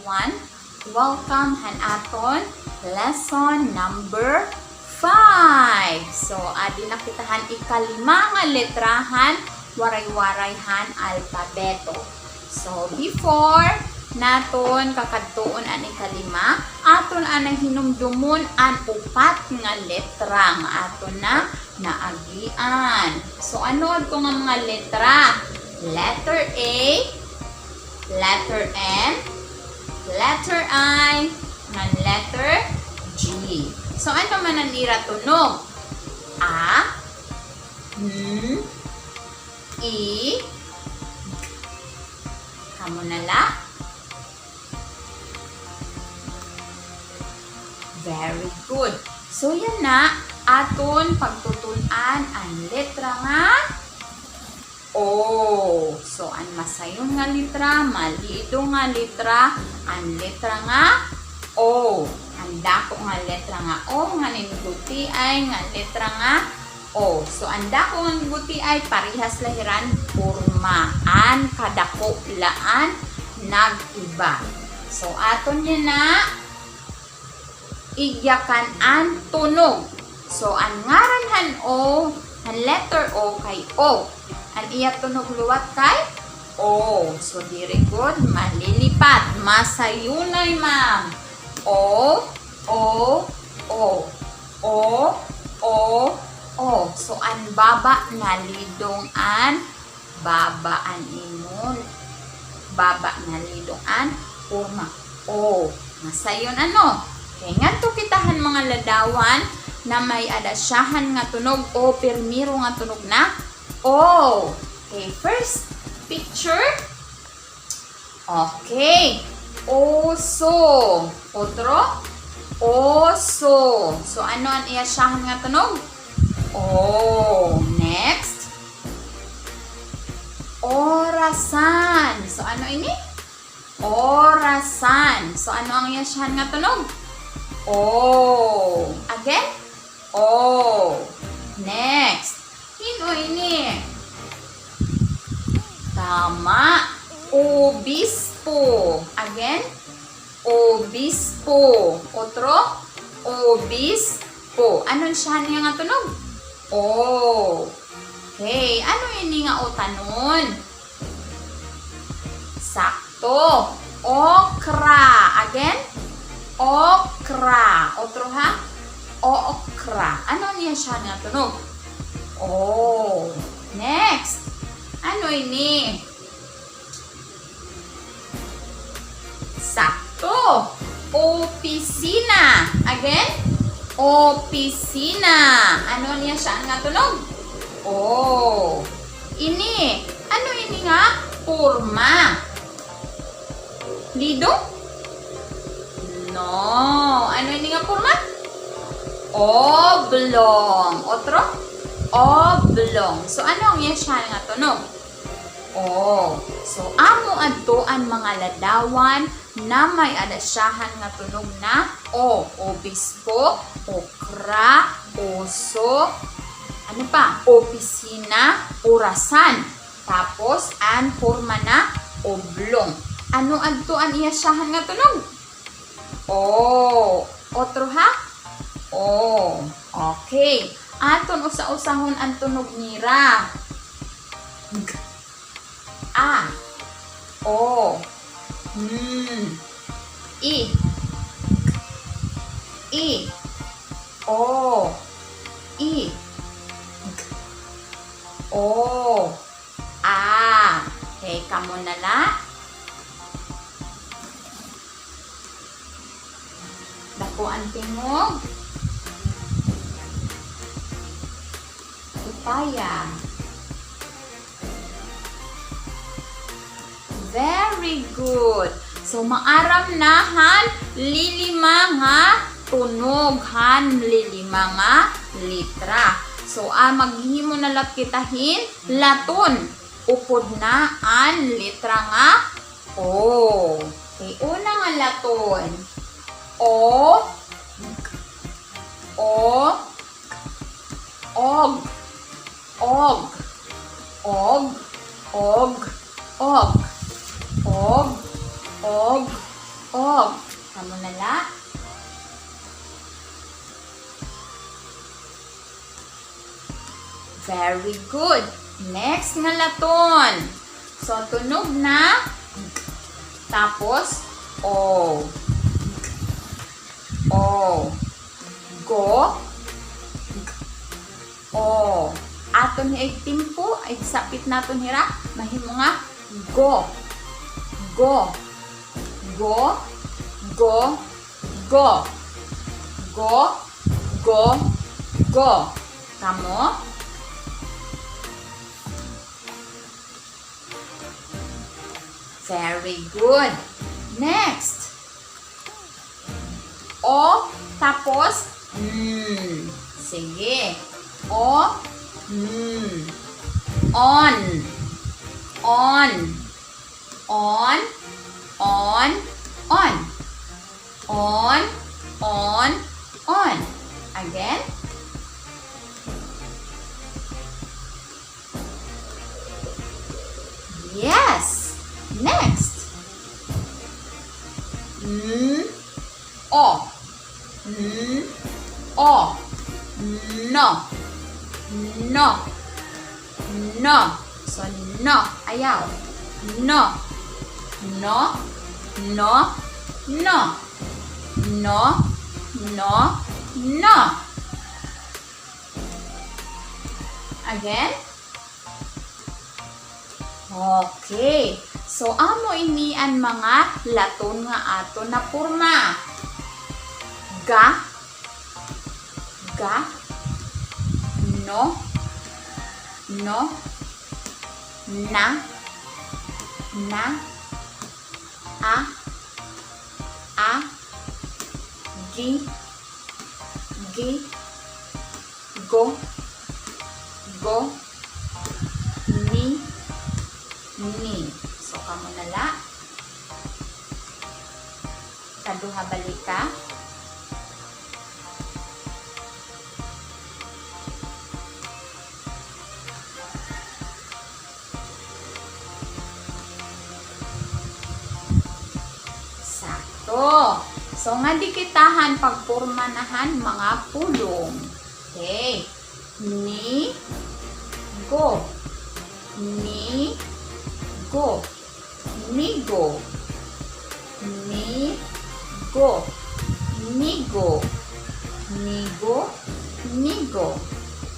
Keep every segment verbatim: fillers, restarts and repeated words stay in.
One, welcome han aton lesson number five. So, adi na kita han ikalima nga letra han Waray-Waray han alpabeto. So, before naton kakadtuon an ikalima, aton anay hinumdumon an upat nga letra nga aton na naagian. So, ano adto nga mga letra? Letter A, letter M, letter I, ngan letter G. So, ano man an ira tunog? A, M, I, G. Kamo na la? Very good. So, yana, aton pagtutun-an an letra nga O. So, an masayon nga letra, malidong nga letra, an letra nga O. An dako nga letra nga O, ngan an gutiay nga letra nga O. So, an dako ngan gutiay, parehas la hira hin porma. An kadako la an nag-iba. So, aton yana igyakan an tunog. So, an ngaran han O, han letter O kay O. An iya tunog liwat kay O. So, diri gud malilipat. Masayunay, ma'am. O, O, O. O, O, O. So, an baba nalidong an baba an imo, baba nalidong an porma. O, masayon, ano? Okay, ngadto kita han mga ladawan na may-ada siyahan nga tunog o primero nga tunog na O. Okay, first picture. Okay. Oso. Otro? Oso. So, ano an iya siyahan nga tunog? O. Next. Orasan. So, ano ini? Orasan. So, ano an iya siyahan nga tunog? O. Again? O. Next. Hin-o ini? Tama. Obispo. Again. Obispo. Otro. Obispo. Ano an siyahan niya nga tunog? O. Okay. Ano ini nga utanon? Sakto. Okra. Again. Okra. Otro ha. Okra. Ano niya siya nga tunog? O. Next. Ano ini? Sakto. Opisina. Again. Opisina. Ano niya siya nga tunog? O. Ini. Ano ini nga porma? Lidong? No. Ano ini nga porma? Oblong. Otro? Oblong. So, ano an iya siya nga tunog? O. So, amo adto an mga ladawan na may-ada siyahan nga tunog na O. Obispo, okra, oso, ano pa? Opisina, orasan. Tapos, an porma na oblong. Ano adto an iya siyahan nga tunog? O. Otro ha? O. Okay. Aton usa-usahon an tunog nira. G, a, o, m, i, g, i, o, i, g, o, a. Okay, kamo na la. Dako an tingog. Upaya. Very good. So, maaram na han lilima nga tunog, han lilima nga litra. So, ah, maghimo na la kita hin laton. Upod na an litra nga O. Okay, una nga laton. O, g, o, g, og, og, og, og, og, og, og, Og, kamo na la. Very good. Next nga laton. So, tunog na g. Tapos, o. G. O. Go. G. O. Aton igtimpo, igsapit naton hira, mahimo nga go. Go. Go. Go. Go. Go. Go. Go. Kamo? Very good. Next. O, tapos, n. Sige. O, n. On. On. On, on, on. On, on, on. Again. Yes. Next. N, o. N, o. No. No. No. So, no. Ayaw. No. No. No. No. No. No. No. Again. Okay. So, amo ini an mga laton nga aton naporma. Ga, ga, no, no, na, na, a, a, gi, gi, go, go, ni, ni. So, kamo na la. Kaduha, balika. Sakto. So, ngadi kita han pagporma na han mga pulong. Okay. Ni, go. Ni, go. Nigo. Nigo. Nigo. Nigo. Nigo.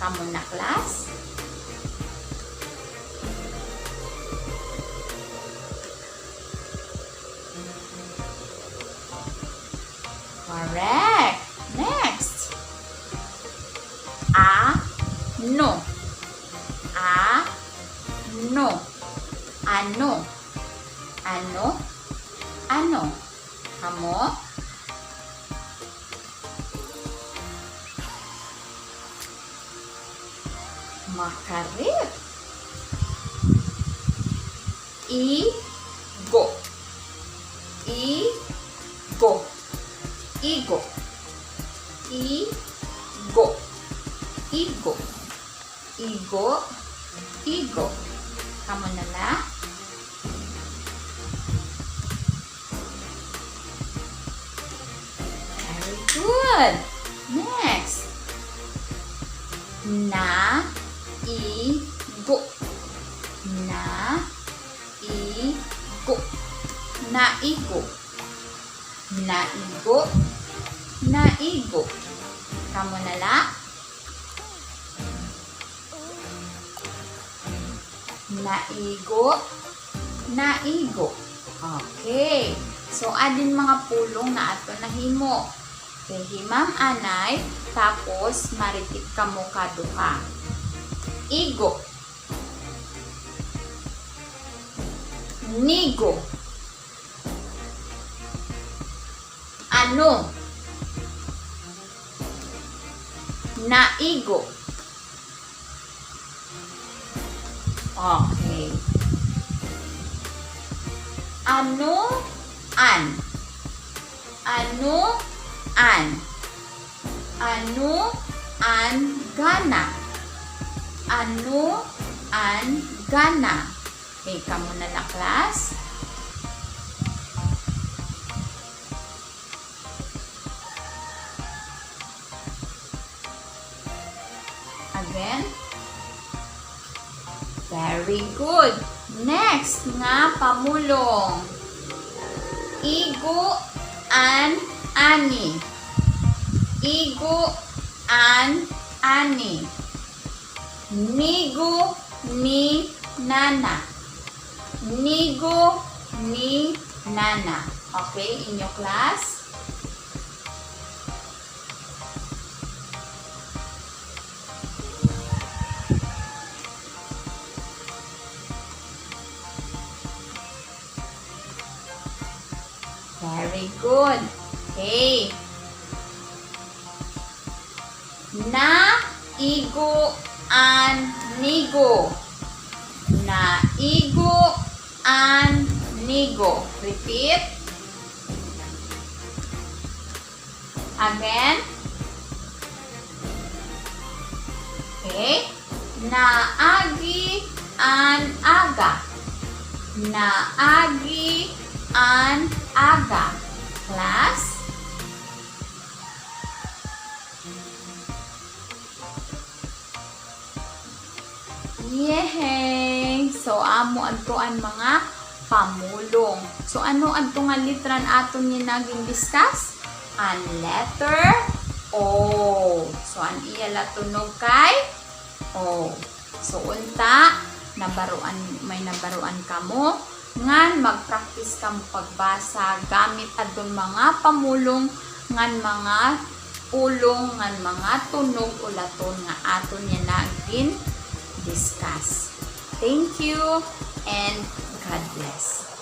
Kamo na, class? Correct. Next. Ano. Ano. Ano. Ano. Ano. Kamo? Makarit. Igo. Igo. Igo. Igo. Igo. Igo. Igo. Kamo na la. Very good. Next. Naigo. Naigo. Naigo. Naigo. Naigo. Kamo na la. Naigo. Naigo. Okay. So, adin mga pulong nga aton nahimo. Okay, hi Ma'am Anay, tapos ma-repeat kamo kaduha. Igo. Nigo. Ano. Naigo. Okay. Ano an. Ano an. Ano an gana. Ano an gana. Okay, kamo na la, class. Again. Very good. Next nga pamulong. Igo an ani. Igo an ani. Nigo ni Nana. Nigo ni Nana. Okay, inyo class? Very good. Okay. Naigo an nigo. Naigo an nigo. Repeat. Again. Okay. Naagi an aga. Naagi an aga. Class? Yehey! So, amo adto an mga pamulong. So, ano adto nga letra an aton yana gin-discuss? An letter O. So, an iya la tunog kay O. So, unta, nabaruan, may nabaruan kamo ngan mag-practice kamo pagbasa gamit adton mga pamulong ngan mga pulong ngan mga tunog o laton nga aton yana gin-discuss. Thank you and God bless.